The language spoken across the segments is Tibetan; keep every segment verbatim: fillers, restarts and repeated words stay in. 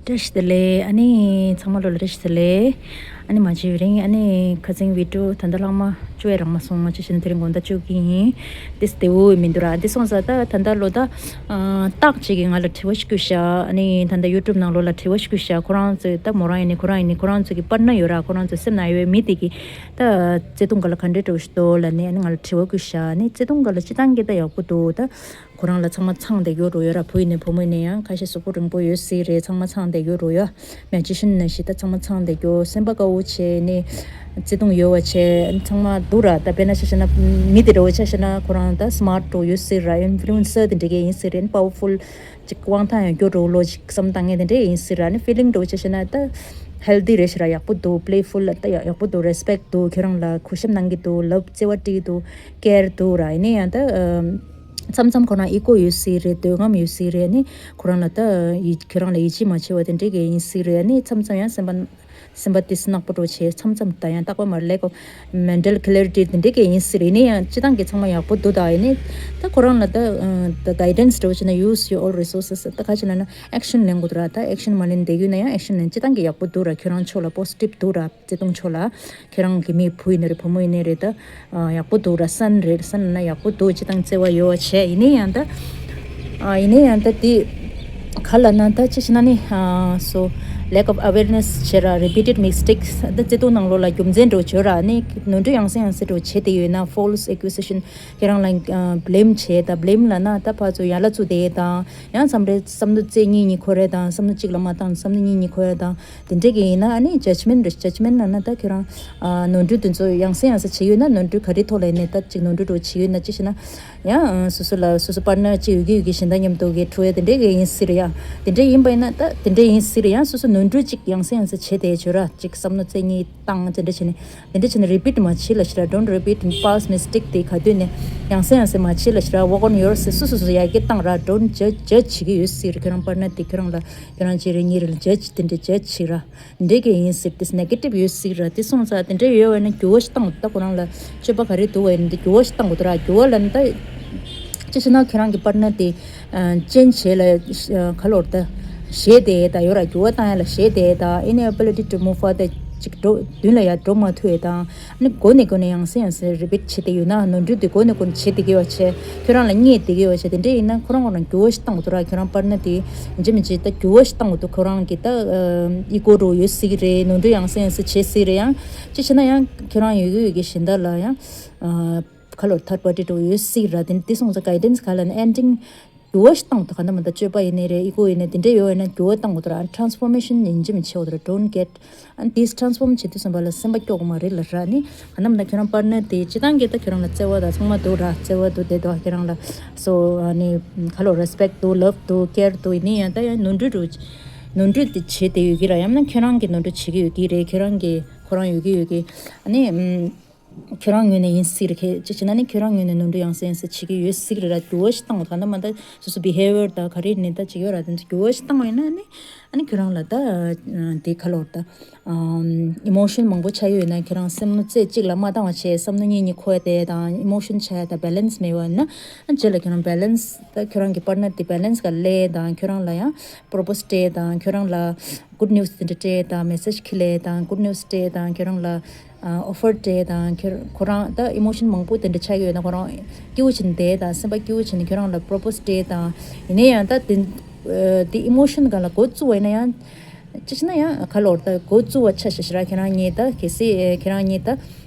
བཀྲ་ཤིས་བདེ་ལེགས། ཨ་ནི་ཚང་མ་ལོ་ལ་བཀྲ་ཤིས་བདེ་ལེགས། ཨ་ནི་མ་བྱས་པའི་རིང་ཨ་ནི་ཁ་སང་བི་ཌི་ཡོ་ད་ལྟ་ལྷག་མ་བཅུ་ཡས་རག་མ་སོང་། མ་བྱས་ཤིན་དེ་རིང་དགོང་དག་བཅུ་གི་ཡིན། ཏིས་དེ་འུ་མི་འདུག་ར། འདི་སོང་ཙང་ད་ད་ལྟ་ལོ་ད་ཨ་སྟག་ཅིག་གིས་ང་ལ་དྲི་བ་ཞིག་བསྐུར་ཤག་ཨ་ནི་ད་ལྟ་ཡུ་ཊུབ་ནང་ལོ་ལ་དྲི་བ་ཞིག་བསྐུར་ཤག་ཁོ་རང་ཚོས་ད་མོ་རང་ཡིན་ནི་ཁོ་རང་ཡིན་ནི་ཁོ་རང་ཚོ་གི་པར་ཊ་ནར་ཡོད་ར། ཁོ་རང་ཚོའི་སེམས་ནང་ཡོད་པའི་མི་དེ་གིས་ད་བརྩེ་དུང་སྒང་ལ་ག་འདྲའི་འདྲ་བོ་ཞིག་འདུག་ལབ་ནས་ཨ་ནི་ང་ལ་དྲི་བ་བསྐུར་ཤག་ཨ་ནི་བརྩེ་དུང་སྒང་ལ་སྤྱིར་བཏང་གི་ད་ཡག་པོ་འདུག་ད། ཁོ་རང་ལ་ཚང་མ་ཚང་བསྡད་རྒྱུ་འདྲ་བོ་ཡོད་ར། བུ་ཡིན་ནའི་བུ་མོ་ཡིན་ནའི་ཡང་ཁ་ཤས་གཟུགས་པོ་རིང་པོ་ཡོད་སྲིད་རེད། ཚང་མ་ཚང་བསྡད་རྒྱུ་འདྲ་བོ་ཡོད། མ་བྱས་ཤིན་ནས་ཤི་ད་ཚང་མ་ཚང་བསྡད་རྒྱུ། སེམས་པ་དཀར་པོ་བྱས་ནས་བརྩེ་དུང་ཡོད་པ་བྱས་ཚང་མ་འདུག་ར། ད་དཔེར་ན་ཆ་བཞག་ན་མི་དེ་འདྲ་བོ་ཆ་བཞག་ན་ཁོ་རང་ད་སི་མཱརཊ་འདྲ་བོ་ཡོད་སྲིད་ར། ཨིན་ཕུ་ལུ་ཨེན་སར་དེ་འདྲ་གི་ཡིན་སྲིད་རེད། པ་ཝར་ཕུལ་ཅིག་དབང་ཐང་ཡང་རྒྱུ་འདྲ་བོ་ལོ་ཅིག་བསམ་བཏང་མཁན་དེ་འདྲ་ཡིན་སྲིད་ར། ཨ་ནི་ཕི་ལིང་འདྲ་བོ་ཆ་བཞག་ན་ད་ཧེལ་ཐི་རེད་ཤག་ར། ཡག་པོ་འདུག་པེ་ལེ་ཕུལ་ལ་ད་ཡག་ཡག་པོ་འདུག་རེ་སི་པེག་འདུག་ཁྱོད་རང་ལ་གུས་ཞབས་གནང་གི་འདུག་ལབ་བརྩེ་བ་སྤྲད་ཀྱི་འདུག་ཀེར་འདུག་ར། ཡིན་ནའི་ཡང་ད་མཚམས་མཚམས་ཁོ་རང་ཨི་གོ་ཡོད་སྲིད་རེད། འདོད་རྔམ་ཡོད་སྲིད་རེད། ནི་ཁོ་རང་ལ་ད་ཡི་ཁྱོད་རང་ལ་ཡིད་ཆེས་མ་བྱེད་པ་དེ་འདྲས་ཀྱི་ཡིན་སྲིད་རེད། ནི་མཚམས་མཚམས་ཡང་སེམས་པ་སེམས་པ་ཏིས་ནག་པོ་འདྲ་བྱས། མཚམས་མཚམས་ད་ཡང་རྟག་པར་མར་ལེག་ཨོཕ་མེན་ཊལ་ཀི་ལེ་རི་ཊི་དེ་འདྲས་ཀྱི་ཡིན་སྲིད་རེད། ནི་ཡང་སྤྱིར་བཏང་གི་ཚང་མ་ཡག་པོ་འདུག་ད་ཡིན་ནི་ད་ཁོ་རང་ལ་ད་ད་གའི་ཌེན་སི་འདྲ་བོ་བྱས་ན་use your all resources ད་ག་བྱས་ན་ན་ཨེག་ཤན་ལེན་དགོས་འདུག་ར། ད་ཨེག་ཤན་མ་ལེན་བསྡད་ཡོད་ན་ཡང་ཨེག་ཤན་ལེན། སྤྱིར་བཏང་གི་ཡག་པོ་འདུག་ར། ཁྱོད་རང་ཕྱོགས་ལ་པོ་སི་ཊིབ་འདུག་ར། བརྩེ་དུང་ཕྱོགས་ལ། ཁྱེད་རང་གི་མི་བུ་ཡིན་ནའི་རེད། བུ་མོ་ཡིན་ནའི་རེད། ད་ཨ་ཡག་པོ་འདུག་ར། སན་རེད། སན་ན་ཡག་པོ་འདུག་སྤྱིར་བཏང་བརྩེ་བ་ཡོད་པ་བྱས། ཡིན་ནའི་ཡང་ད་ཨ་ཡིན་ནའི་ཡང་ད་དེ་ག་ལབ་ན་ད་ཅི་ཞིག་ན་ནི་ཨ་སོ་lack of awareness བྱས་ར། repeated mistakes ད་བརྩེ་དུང་ནང་ལོགས་ལ་རྒྱུ་མཚན་འདྲ་བོ་བརྗོད་ར། ནི་ནོར་འཁྲུལ་ཡང་སེ་ཡང་སེ་འདྲ་བོ་བྱས་བསྡད་ཡོད་ན་false accusation ཁྱེད་རང་ལ་ཨ་བྷི་ལེམ་བྱས། ད་བྷི་ལེམ་ལབ་ན་ད་ཕར་ཚུར་ཡ་ལ་བཙུགས་བསྡད་དང་། ཡང་མཚམས་རེ་བསམ་བློ་རྩེ་གཉིས་གཉིས་འཁོར་རེད་དང་། བསམ་བློ་གཅིག་ལ་མ་བཏང་བསམ་བློ་གཉིས་གཉིས་འཁོར་རེད་དང་། དེ་འདྲས་ཀྱི་ཡིན་ན་ཨ་ནི་ཇཇ་མེན་ཊི་རེད། ཇཇ་མེན་ཊི་ལབ་ན་ད་ཁྱོད་རང་ཨ་ནོར་འཁྲུལ་དེ་ཚོ་ཡང་སེ་ཡང་སེ་བྱེད་ཡོད་ན། ནོར་འཁྲུལ་ག་རེ་ཐོག་ལ་ཡིན་ནའི་ད་ཅིག་ནོར་འཁྲུལ་འདྲ་བོ་བྱེད་ཡོད་ན་ཅི་ཞེ་ན། ཡང་ཨ་སོ་སོ་ལ་སོ་སོ་པར་ཊི་ནར་གཅིག་ཡོད་ཀྱི་ཡོད་ཀྱི་གཞན་དག་མཉམ་དུ་གི་འཁྲུལ་ཡ་དེ་འདྲས་ཀྱི་ཡིན་སྲིད་རེད་ཡ། དེ་འདྲས་ཡིན་སྲིད་རེད་ཡ། སོ་སོ་ནོར་འཁྲུལ་གཅིག་ཡང་སེ་ཡང་སེ་བྱས་བསྡད་བྱོས་ར། ཅིག་བསམ་བློ་རྩེ་གཉིས་བཏང་དེ་འདྲས་བྱས་ནས་དེ་འདྲས་བྱས་ནས་རི་པིཊ་མ་བྱེད་ལབ་ཤི་ར། Don't repeat in past mistake དེ་ག་དུས་ནས་ཡང་སེ་ཡང་སེ་མ་བྱེད་ལབ་ཤི་ར། Work on yourself སོ་སོ་སོ་ཡར་རྒྱས་བཏང་ར། Don't judge judge བྱེད་ཀྱི་ཡོད་སྲིད་རེད། ཁྱོད་རང་པར་ཊི་ནར་དེ་ཁྱོད་རང་ལ་ཁྱོད་རང་གཅིག་རེ་གཉིས་རེ་ལ་ཇཇ་དེ་འདྲས་ཇཇ་བྱེད་ར། འདྲེ་གི་ཡིན་སྲིད་དེ་ནེ་གེ་ཊིབ་ཡོད་སྲིད་ར། དེ་སོང་ཙང་དེ་འདྲས་ཡོད་པ་ན་འགྱུར་བ་ཞིག་བཏང་དགོས། ད་ཁོ་རང་ལ་སྤྱོད་པ་ག་རེ་འདུག་པ་ཡིན་ན་དེ་འགྱུར་བ་ཞིག་བཏང་དགོས་འདུག་ར། འགྱུར་བ་ལབ་ན་ད་ཅི་ཞེ་ན་ཁྱེད་རང་གི་པར་ཊི་ནར་དེ་ཅེན་ཇི་བྱེད་ལ་ག་ལོར་ད་ཞེད་དེ་ད་ཡོད་ར། འགྱུར་བ་བཏང་ཡ་ལ་ཞེད་དེ་ད་inability to move forward ཅིག་འགྲོ་མདུན་ལ་ཡར་འགྲོ་མ་ཐུབ་ཡ་དང་། ཨ་ནི་མགོ་ནས་མགོ་ནས་ཡང་སེ་ཡང་སེ་རི་པིཊ་བྱེད་བསྡད་ཡོད་ན། ནོར་འཁྲུལ་དེ་མགོ་ནས་མགོ་ནས་བྱེད་བསྡད་ཀྱི་ཡོད་པ་བྱས། ཁྱོད་རང་ལ་བརྙས་བསྡད་ཀྱི་ཡོད་པ་བྱས། དེ་འདྲས་ཡིན་ན་ཁོ་རང་ཁོ་རང་འགྱུར་བ་ཞིག་བཏང་དགོས་འདུག་ར། ཁྱོད་རང་པར་ཊི་ནར་དེ་ཡིན་གཅིག་མིན་གཅིག་ད་འགྱུར་བ་ཞིག་བཏང་དགོས་འདུག་ཁོ་རང་གི་ད་ཨ་ཨི་གོ་འདྲ་བོ་ཡོད་སྲིད་ཀྱི་རེད། ནོར་འཁྲུལ་ཡང་སེ་ཡང་སེ་བྱེད་སྲིད་རེད། ཡང་ཅི་བྱས་ན་ཡང་ཁྱོད་རང་ཡོད་ཀྱི་ཡོད་ཀྱི་གཞན་དག་ལ་ཡང་ཨ་ག་ལོར་ཐར་པར་ཊི་འདྲ་བོ་ཡོད་སྲིད་ར། དེ་དེ་སོང་ཙང་གའི་ཌེན་སི་ག་ལབ་ན་ཨེན་ཌིང་འགྱུར་བ་ཞིག་བཏང་དགོས་འདུག་ག་འདྲ་མ་འདྲ་སྤྱོད་པ་ཡིན་ནའི་རེད། ཨི་གོ་ཡིན་ནའི་དེ་འདྲས་ཡོད་ཡིན་ན་འགྱུར་བ་བཏང་དགོས་འདུག་ར། ཨ་ཊ་རན་སི་ཕོར་མེ་ཤན་ཡིན་གཅིག་མིན་གཅིག་བྱེད་དགོས་འདུག་ར། Don't get and this transform བྱེད་དུས་ཙམ་པ་ལ་སེམས་པ་སྐྱོ་གི་མ་རེད་ལབ་ར། ནི་ག་འདྲ་མ་འདྲ་ཁྱོད་རང་པར་ཊི་ནར་དེ་སྤྱིར་བཏང་གི་ད་ཁྱོད་རང་ལ་བརྩེ་བ་དང་ཚང་མ་འདུག་ར། བརྩེ་བ་འདུག་བསྡད་འདུག་ཁྱོད་རང་ལ་སོ་ཨ་ནི་ག་ལོར་རེ་སི་པེག་འདུག་ལབ་འདུག་ཀེར་འདུག་ཡིན་ནའི་ཡང་ད་ཡང་ནོར་འཁྲུལ་འདྲ་བོ་ནོར་འཁྲུལ་དེ་བྱེད་བསྡད་ཡོད་ཀྱི་ར། ཡང་ན་ཁྱོད་རང་གིས་ནོར་འཁྲུལ་བྱེད་ཀྱི་ཡོད་ཀྱི་རེད། ཁྱོད་རང་གིས་ཁོ་རང་ཡོད་ཀྱི་ཡོད་ཀྱི་ཨ་ནི་ཨམ། ཁྱོད་རང་ངོས་ནས་ཡིན་སྲིད་རེད། ཁྱེད་ཅི་བྱས་ན་ནི་ཁྱོད་རང་ངོས་ནས་ནོར་འཁྲུལ་ཡང་སེ་ཡང་སེ་བྱེད་ཀྱི་ཡོད་སྲིད་རེད་ར། འགྱུར་བ་ཞིག་བཏང་བ་ག་འདྲ་མ་འདྲ་སོ་སོ་བི་ཧེ་བི་ཡར་དང་ག་རེ་ཡིན་ནའི་ད་ཅིག་ཡོད་ར། དེ་ཚོ་འགྱུར་བ་ཞིག་བཏང་བ་ཡིན་ན་ནི་ཨ་ནི་ཁྱོད་རང་ལ་ད་དེ་ག་ལོར་ད་ཨི་མོ་ཤན་མང་པོ་ཆགས་ཡོད་ཡོད་ན་ཁྱོད་རང་སེམས་ནོར་རྩེ་གཅིག་ལ་མ་བཏང་བ་བྱས་བསམ་བློ་གཉིས་གཉིས་འཁོར་དེ་དང་ཨི་མོ་ཤན་ཆགས་ཡ་དང་བེ་ལེན་སི་མེད་པ་ཡིན་ན་ཨ་རྗེས་ལ་ཁྱོད་རང་བེ་ལེན་སི་ད་ཁྱོད་རང་གི་པར་ཊི་ནར་དེ་བེ་ལེན་སི་ག་ལས་དང་ཁྱོད་རང་ལ་ཡང་པོ་རོ་པོ་སི་སྤྲད་དང་ཁྱོད་རང་ལ་གུཌ་ནིའུ་སི་དེ་འདྲ་སྤྲད་དང་མེ་སེ་ཇི་ཁྱེར་ལས་དང་གུཌ་ནིའུ་སི་སྤྲད་དང་ཁྱོད་རང་ལ་ཨོ་ཕར་སྤྲད་དང་ཁྱོད་ཁོ་རང་ད་ཨི་མོ་ཤན་མང་པོ་དེ་འདྲ་ཆགས་ཡོད་ན་ཁོ་རང་སྐྱིད་པོ་བྱས་ནས་བསྡད་དང་སེམས་པ་སྐྱིད་པོ་བྱས་ནས་ཁྱོད་རང་ལ་པོ་རོ་པོ་སི་སྤྲད་དང་ཡིན་ནའི་ཡང་ད་དེ་དེ་ཨི་མོ་ཤན་སྒང་ལ་འགོ་བཙུགས་པ་ཡིན་ན་ཡང་ཅི་ཞིག་ན་ཡང་ག་ལོར་ད་འགོ་བཙུགས་པ་ཆ་བཞག་ཤི་ར་ཁྱེད་རང་གཉིས་ད་གལ་སྲིད་ཁྱེད་རང་གཉིས་ད་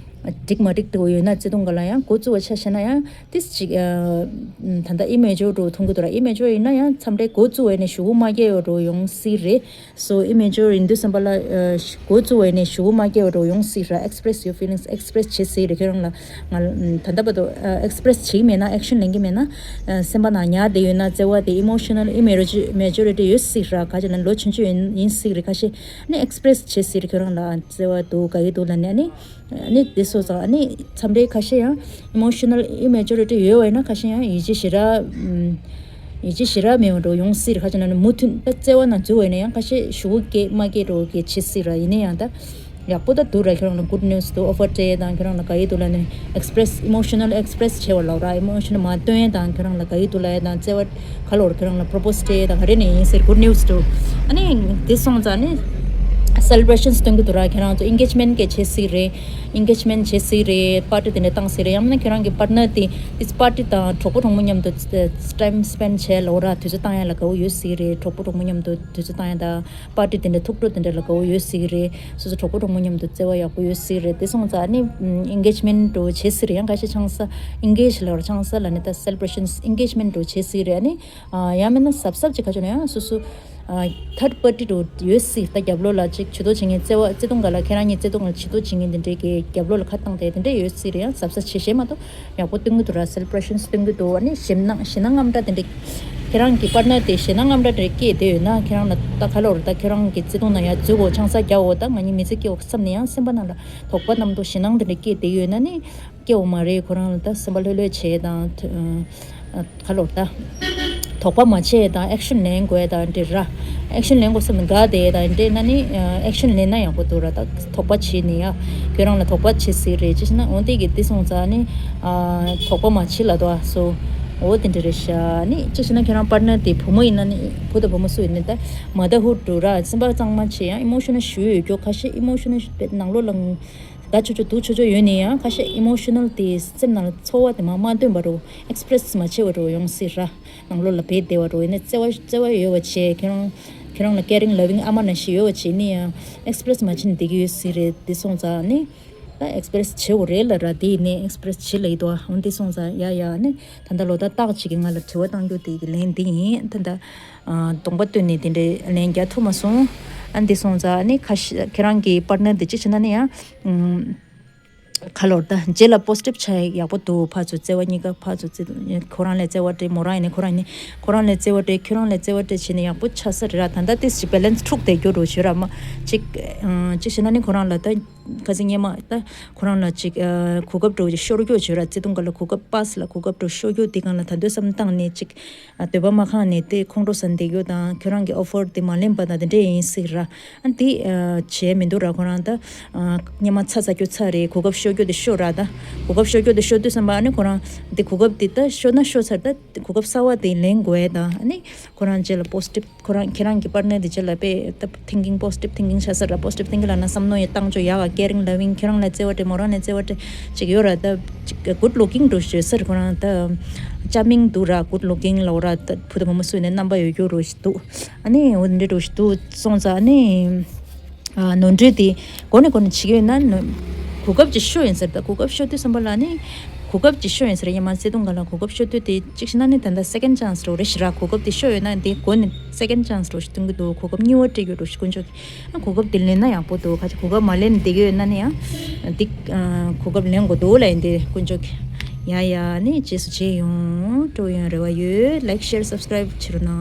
འགྲིག་མ་འགྲིག་དེ་ཡོད་ན་བརྩེ་དུང་སྒང་ལ་ཡང་འགོ་བཙུགས་པ་ཆ་བཞག་ན་ཡང་ཏིས་ཅིག་ད་ལྟ་ཨི་མེ་ཅོར་འདྲ་མཐོང་གི་འདུག་ར། ཨི་མེ་ཅོར་ཡིན་ན་ཡང་མཚམས་རེ་འགོ་བཙུགས་པ་ཡིན་ན་གཞུག་གུ་མ་སྐྱེ་བ་འདྲ་ཡོང་སྲིད་རེད། སོ་ཨི་མེ་ཅོར་ཡིན་དུས་ཙམ་པ་ལ་འགོ་བཙུགས་པ་ཡིན་ན་གཞུག་གུ་མ་སྐྱེ་བ་འདྲ་ཡོང་སྲིད་ར། Express your feelings express བྱེད་སྲིད་རེད། ཁྱོད་རང་ལ་ང་ད་ལྟ་བར་དུ་ཨེག་སི་པི་རེ་སི་བྱེད་ཀྱི་མེད་ན་ཨེག་ཤན་ལེན་གྱི་མེད་ན་སེམས་པ་ནང་ཉར་བསྡད་ཡོད་ན་བརྩེ་བ་དེ་emotional immature- maturity ཡོད་སྲིད་ར། ག་ཅི་ན་ལོ་ཆུང་ཆུང་ཡིན་ཡིན་སྲིད་རེད། ཁ་ཤས་ནི་ཨེག་སི་པི་རེ་སི་བྱེད་སྲིད་རེད། ཁྱོད་རང་ལ་བརྩེ་བ་འདུག་ག་ཡི་འདུག་ལབ་ནས་ནི་ནི་དེ་སོ་ཙང་ནི་མཚམས་རེ་ཁ་ཤས་ཡང་emotional immaturity ཡོད་པ་ཡིན་ན་ཁ་ཤས་ཡང་ཡིད་ཆེས་ཞེ་དྲག་ཡིད་ཆེས་ཞེ་དྲག་མེད་པ་འདྲ་ཡོང་སྲིད་རེད། ཁ་ཅི་ན་ནི་མུ་མཐུད་ད་བརྩེ་བ་ནང་འཛུལ་བ་ཡིན་ན་ཡང་ཁ་ཤས་གཞུག་གུ་སྐྱེ་མ་སྐྱེ་འདྲ་གི་བྱེད་སྲིད་ར། ཡིན་ན་ཡང་ད་ ཡག་པོ་ད་འདུག་ར། ཁྱོད་རང་ལ་good news འདུག offer སྤྲད་དང་ཁྱོད་རང་ལ་དགའ་ཡི་འདུག་ལབ་ནས་express emotional express བྱས་པ་ལབ་ར། emotional མ་སྟོན་དང་ཁྱོད་རང་ལ་དགའ་ཡི་འདུག་ལབ་དང་བརྩེ་བ་ག་ལབ་ར། ཁྱོད་རང་ལ་propose སྤྲད་དང་ག་རེ་ནས་ཡིན་ཟེར། good news འདུག་ཨ་ནི་དེ་སོང་ཙང་ནི་celebrations སྟོན་གི་འདུག་ར། ཁྱོད་རང་ཚོ་engagement གས་བྱེད་སྲིད་རེད། engagement བྱེད་སྲིད་རེད། party དེ་འདྲ་བཏང་སྲིད་རེད། ཡང་མིན་ན་ཁྱོད་རང་གི་partner དེ་this party དང་གྲོགས་པོ་གྲོགས་མོ་མཉམ་དུ་time spend བྱས་ལབ་ར། དུས་ཚོད་བཏང་ཡ་ལ་དགའ་བོ་ཡོད་སྲིད་རེད། གྲོགས་པོ་གྲོགས་མོ་མཉམ་དུ་དུས་ཚོད་བཏང་ཡ་དང་། པར་ཊི་དེ་འདྲ་ཐུགས་སྤྲོ་དེ་འདྲ་ལ་དགའ་བོ་ཡོད་སྲིད་ཀྱི་རེད། སོ་སོ་གྲོགས་པོ་གྲོགས་མོ་མཉམ་དུ་བརྩེ་བ་ཡག་པོ་ཡོད་སྲིད་ཀྱི་རེད། དེ་སོང་ཙང་ཨ་ནི་ཨེང་གེཇ་མེན་ཊི་འདྲ་བོ་བྱེད་སྲིད་རེད། ཡང་ཁ་ཤས་ཆང་ས་ཨེང་གེཇ་ལབ་ར། ཆང་ས་ལབ་ནས་ད་སེ་ལེ་བྷ་རེ་ཤན་ཨེང་གེཇ་མེན་ཊི་འདྲ་བོ་བྱེད་སྲིད་རེད། ཨ་ནི་ཡང་མིན་ན་གཟབ་གཟབ་ཅིག་ག་ཅོ་ན་ཡང་སོ་སོ་ཐར་ཌི་པར་ཊི་འདྲ་བོ་ཡོད་སྲིད། ད་རྒྱབ་ལོགས་ལ་ཅིག་བྱི་དོར་བྱེད་མཁན་བརྩེ་བ་བརྩེ་དུང་སྒང་ལ་ཁྱེད་རང་གཉིས་བརྩེ་དུང་སྒང་ལ་བྱི་དོར་བྱེད་མཁན་དེ་འདྲའི་གི་རྒྱབ་ལོགས་ལ་ཁ་བཏང་སྟེ་དེ་འདྲ་ཡོད་སྲིད་རེད། ཡང་གཟབ་གཟབ་བྱེད་ཤེས་མ་གཏོགས། ཡག་པོ་སྟོན་གྱི་འདུག་ར། སེ་ལེ་བྷ་རེ་ཤན་སྟོན་གྱི་འདུག་ཨ་ནི་ཞེད་སྣང་ཞེད་སྣང་དངངས་སྐྲག་དེ་འདྲ། ཁྱེད་རང་གི་པར་ཊི་ནར་དེ་ཞེད་སྣང་དངངས་སྐྲག་དེ་འདྲ་སྐྱེས་བསྡད་ཡོད་ན། ཁྱེད་རང་ལ་ད་ག་ལབ་ར། ད་ཁྱེད་རང་གི་བརྩེ་དུང་ནང་ཡར་འཛུལ་དགོས། ཆང་ས་རྒྱག་འོ། ད་ང་གཉིས་མི་ཚེ་སྐྱེལ་དགོས་བསམ་ནས་ཡང་སེམས་པ་ནང་ལ་དོགས་པ་རྣམ་རྟོག་ཞེད་སྣང་དེ་འདྲ་སྐྱེས་བསྡད་ཡོད་ན་ནི་སྐྱེ་བོ་མ་རེད། ཁོ་རང་ལ་ད་སེམས་པ་ལྷོད་ལྷོད་བྱས་དང་། ག་ལབ་ར། ད་དོགས་པ་མ་བྱེད་དང་ཨེག་ཤན་ལེན་དགོས་དང་འདྲ་ར། ཨེག་ཤན་ལེན་དགོས་བསམ་ནས་དགའ་བསྡད་དང་འདྲ་ན་ནི་ཨེག་ཤན་ལེན་ན་ཡག་པོ་འདུག་ར། ད་དོགས་པ་བྱེད་ནི་ཡ། ཁྱོད་རང་ལ་དོགས་པ་བྱེད་སྲིད་རེད། ཅི་ཞེ་ན་འོ་དེ་གི་དེ་སོང་ཙང་ནི་དོགས་པ་མ་བྱེད་ལབ་འདུག་ཨ། སོ་འོ་དེ་འདྲ་རེད་ཤག་ནི་ཅི་ཞེ་ན་ཁྱོད་རང་པར་ཊི་ནར་དེ་བུ་མོ་ཡིན་ན་ནི་བུ་དང་བུ་མོ་སུ་ཡིན་ནི་ད་མ་དར་ཧུཌ་འདྲ་ར། སེམས་པ་གཙང་མ་བྱེད། ཡང་ཨི་མོ་ཤ་ནལ་ཞེ་པོ་ཡོད་རྒྱུ། ཁ་ཤས་ཨི་མོ་ཤ་ནལ་ནང་ལོགས་ལ་དགའ་ཆོག་ཆོག་སྡུག་ཆོག་ཆོག་ཡོད་ནི་ཡང་ཁ་ཤས་ཨི་མོ་ཤ་ནལ་དེ་སེམས་ནང་ལ་ཚོར་བ་དེ་མར་མ་འདོན་པ་འདྲ་བོ་ཨེག་སི་པི་རེ་སི་མ་བྱེད་པ་འདྲ་བོ་ཡོང་སྲིད་ར། ནང་ལོགས་ལ་སྦས་བསྡད་པ་འདྲ་བོ་ཡིན་ན་བརྩེ་བ་བརྩེ་བ་ཡོད་པ་བྱས། ཁྱེད་རང་ཁྱེད་རང་ལ་ཀེ་རིང་ལབ་ཝིང་ཨ་མ་ནང་བཞིན་ཡོད་པ་བྱས་ནི་ཡང་ཨེག་སི་པི་རེ་སི་མ་བྱས་ནས་བསྡད་ཀྱི་ཡོད་སྲིད་རེད། དེ་སོང་ཙང་ནི་ད་ཨེག་སི་པི་རེ་སི་བྱེད་དགོས་རེད་ལབ་ར། དེ་ཡིན་ནའི་ཨེག་སི་པི་རེ་སི་བྱེད་ལབ་ཀྱི་འདུག་ཨ། འོ་དེ་སོང་ཙང་ཡ་ཡ་ནི་ད་ལྟ་ལོ་ཟླ་སྟག་ཅིག་གིས་ང་ལ་དྲི་བ་བཏང་རྒྱུ་དེ་གི་ལན་འདི་ཡིན། ད་ལྟ་གདོང་པ་སྟོན་ནས་དེ་འདྲའི་ལན་རྒྱག་ཐུབ་མ་སོང་། ཨ་འདི་སོང་ཙང་ནི་ཁ་ཤས་ཁྱེད་རང་གི་པར་ཊི་ནར་དེ་གཅིག་བྱས་ན་ནི་ཡང་། ག་ལབ་ར། ད་རྗེས་ལ་པོ་སི་ཊིབ་ཆགས་ཡག་པོ་འདུག་ཕར་ཚུར་བརྩེ་བ་གཉིས་ཀ་ཕར་ཚུར་བརྩེ། ཁོ་རང་ལ་བརྩེ་བ་སྤྲད། མོ་རང་ཡིན་ནའི་ཁོ་རང་ཡིན་ནའི་ཁོ་རང་ལ་བརྩེ་བ་སྤྲད། ཁྱོད་རང་ལ་བརྩེ་བ་སྤྲད་བྱས་ནས་ཡག་པོ་ཆགས་ས་རེད་ར། ད་ལྟ་ཏིས་ཅིག་བེ་ལེན་སི་འཁྲུག་བསྡད་རྒྱུ་འདྲ་བོ་བྱོས་ར། མ་ཅིག་ཅིག་བྱས་ན་ནི་ཁོ་རང་ལ་ད་ཁ་སང་སྔོན་མ་ད་ཁོ་རང་ལ་ཅིག་གོ་སྐབས་འདྲ་བོ་ཅིག་ཤོར་རྒྱུ་བྱོས་ར། བརྩེ་དུང་སྒང་ལ་གོ་སྐབས། པཱ་སི་ལ་གོ་སྐབས་འདྲ་བོ་ཤོར་རྒྱུ་དེ་སྒང་ལ་ད་དུང་བསམ་བཏང་ནས་ཅིག་འདོད་པ་མ་ཁེངས་ནས་དེ་ཁོང་ཁྲོ་ཟ་བསྡད་རྒྱུ་དང་། ཁྱོད་རང་གི་ཨོ་ཕར་དེ་མ་ལེན་པ་དང་དེ་འདྲ་ཡིན་སྲིད་ར། ཨ་འདི་བྱས་མི་འདུག་ར། ཁོ་རང་ད་སྔོན་མ་ཚར་ཚར་རྒྱུ་ཚར་རེད། གོ་སྐབས་ཤོར་རྒྱུ་དེ་ཤོར་ར། ད་གོ་སྐབས་ཤོར་རྒྱུ་དེ་ཤོར་དུས་ཙམ་པ་ཨ་ནི་ཁོ་རང་དེ་གོ་སྐབས་དེ་ད་ཤོར་ན་ཤོར་ཚར། ད་གོ་སྐབས་གསར་བ་དེ་ལེན་དགོས་ཡ་དང་། ཨ་ནི་ཁོ་རང་རྗེས་ལ་པོ་སི་ཊིབ། ཁོ་རང་ཁྱེད་རང་གི་པར་ཊི་ནར་དེ་རྗེས་ལ་དཔེ་ད་ཐིང་ཀིང་པོ་སི་ཊིབ་ཐིང་ཀིང་ཆགས་ས་ར། པོ་སི་ཊིབ་ཐིང་ཀིང་ལབ་ན་བསམ་མནོ་ཡང་བཏང་ཆོག་ཡག་ག་ཀེ་རིང་ལབ་ཝིང་། ཁྱོད་རང་ལ་བརྩེ་བ་སྤྲད། མོ་རང་ལ་བརྩེ་བ་སྤྲད་ཅིག་ཡོད་ར། ད་ཅིག་གུཌ་ལུག་ཀིང་འདྲ་བོ་ཞིག་ཡོད་ས་རེད། ཁོ་རང་ད་ཅར་མིང་འདུག་ར། གུཌ་ལུག་ཀིང་ལབ་ར། ད་བུ་དང་བུ་མོ་སུ་ཡིན་ནའི་རྣམ་པ་ཡོད་རྒྱུ་འདྲ་བོ་ཞིག་འདུག་ཨ་ནི་འོ་འདྲ་འདྲ་བོ་ཞིག་འདུག་སོང་ཙང་ཨ་ནི། ཨ་ནོར་འཁྲུལ་དེ་གོ་ནས་གོ་ནས་བྱེད་ཀྱི་ཡོད་ན་ནོ། གོ་སྐབས་ཅིག་ཤོར་ཡིན་ཟེར། ད་གོ་སྐབས་ཤོར་དུས་ཙམ་པ་ལ་ནི་གོ་སྐབས་ཅིག་ཤོར་ཡིན་ཟེར། སྔོན་མ་བརྩེ་དུང་སྒང་ལ་གོ་སྐབས་ཤོར་དུས་དེ་གཅིག་བྱས་ན་ནི་ད་ལྟ་སེ་ཀེན་ཌི་ཆན་སི་འདྲ་བོ་རེད་ཤག་ར། གོ་སྐབས་དེ་ཤོར་ཡོད་ན་དེ་གོ་ནས་སེ་ཀེན་ཌི་ཆན་སི་འདྲ་བོ་ཞིག་སྟོན་གྱི་འདུག་གོ་སྐབས་གཉིས་པ་སྤྲད་རྒྱུ་འདྲ་བོ་ཞིག་དཀོན་མཆོག་གིས། ཨ་གོ་སྐབས་དེ་ལེན་ན་ཡག་པོ་འདུག་ཁ་ཅིག་གོ་སྐབས་མ་ལེན་བསྡད་ཀྱི་ཡོད་ན་ནི་ཡང་འདི་ཨ་གོ་སྐབས་ལེན་དགོས་འདུག་ལབ་ཡིན། དེ་དཀོན་མཆོག་གིས། ཡ་ཡ་ནི་རྗེས་སུ་མཇལ་ཡོང་། སྤྲོ་ཡོང་རེ་བ་ཡོད། ལའིཀ་ཤེར་སབ་སི་ཀ་རའིབ་བྱེད་རོགས་གནང་།